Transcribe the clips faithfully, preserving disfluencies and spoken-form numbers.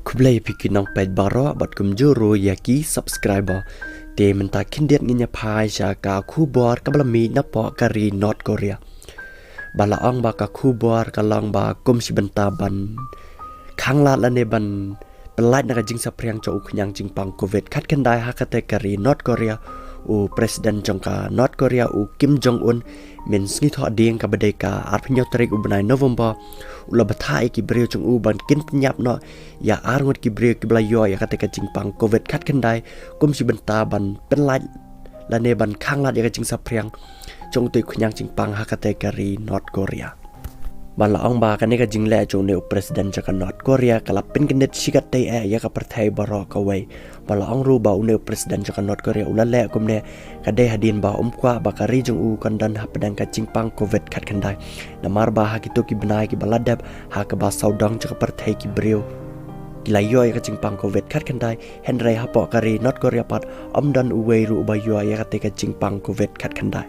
Khublei phi ki nongpeit baroh bad kumjuh ruh ïa ki subscriber. Te mynta khyndiat ngin ïa phai sha ka khubor kaba la mih napoh ka ri North Korea. Ba la ong ba ka khubor ka long ba kum shi bynta ban khanglad lane ban pynlait na ka jingsaphriang jong u khñiang jingpang covid khatkhyndai ha kata ka ri North Korea, u president jong ka North Korea u Kim Jong Un, mynsngi thohdieng kaba dei ka arphew hynñiew tarik u bnai November, u la bthah ïa ki briew jong u ban kin pynïap noh ïa arngut ki briew kiba la ïoh ïa kata ka jingpang covid khatkhyndai kum shi bynta ban pynlait lane ban khanglad ïa ka jingsaphriang jong utei u khñiang jingpang ha kata ka ri North Korea. Ba la ong ba kane ka jingleh jong une u president jong ka North Korea ka la pynkyndit shi katdei eh ïa ka pyrthei baroh kawei. Ba la ong ruh ba une u president jong ka North Korea u la leh kumne ka dei hadien ba um kwah ba ka ri jong u kan don hapdeng ka jingpang covid khatkhyndai. Namar ba ha kito ki bnai kiba la dep ha kaba sawdong jong ka pyrthei ki briew ki la ïoh ïa ka jingpang covid khatkhyndai, hynrei hapoh ka ri North Korea pat ym don uwei ruh uba ïoh ïa kata ka jingpang covid khatkhyndai.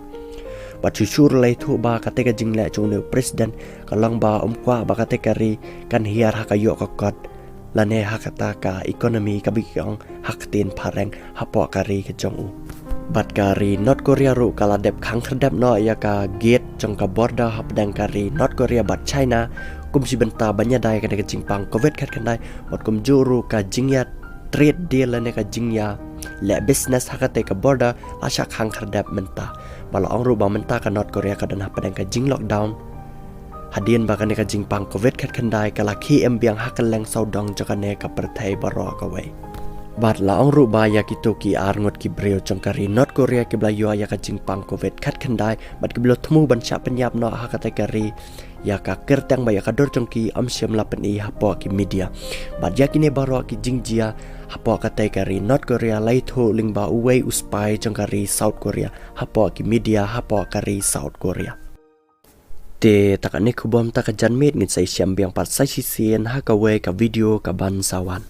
Bad shuh shuh ruh la ïathuh ba kata ka jingleh jong une u president ka long ba um kwah ba kata ka ri kan hiar ha ka ïoh ka kot lane ha kata ka economy kaba ki ong ha ka ktien phareng hapoh ka ri ka jong u. Bad ka ri North Korea ruh ka la dep khang khyrdep noh ïa ka gate jong ka border hapdeng ka ri North Korea bad China kum shi bynta ban ïada ïa kane ka jingpang covid khatkhyndai bad kumjuh ruh ka jingïa trade deal lane ka jingïa leh business ha kata ka border la shah khang khyrdep mynta. Ba la ong ruh ba mynta ka North Korea ka don hapdeng ka jing lockdown hadien ba kane ka jingpang covid khatkhyndai ka la khie em biang ha kylleng sawdong jong kane ka pyrthei baroh kawei. Bad la ong ruh ba ïa kito ki arngut ki briew jong ka ri North Korea kiba la ïoh ïa ka jingpang covid khatkhyndai bad kiba la thmu ban shah pynïap noh ha kata ka ri, ïa ka kyrteng bad ïa ka dur jong ki ym shym la pyni hapoh ki media. Bad ïa kine baroh ki jingjia hapoh kata ka ri North Korea la ïathuh lyngba uwei u spy jong ka ri South Korea hapoh ki media hapoh ka ri South Korea. Te ta kane khubor mynta ka janmiet, ngin sa ïashem biang pat sa shisien ha kawei ka video kaban sa wan.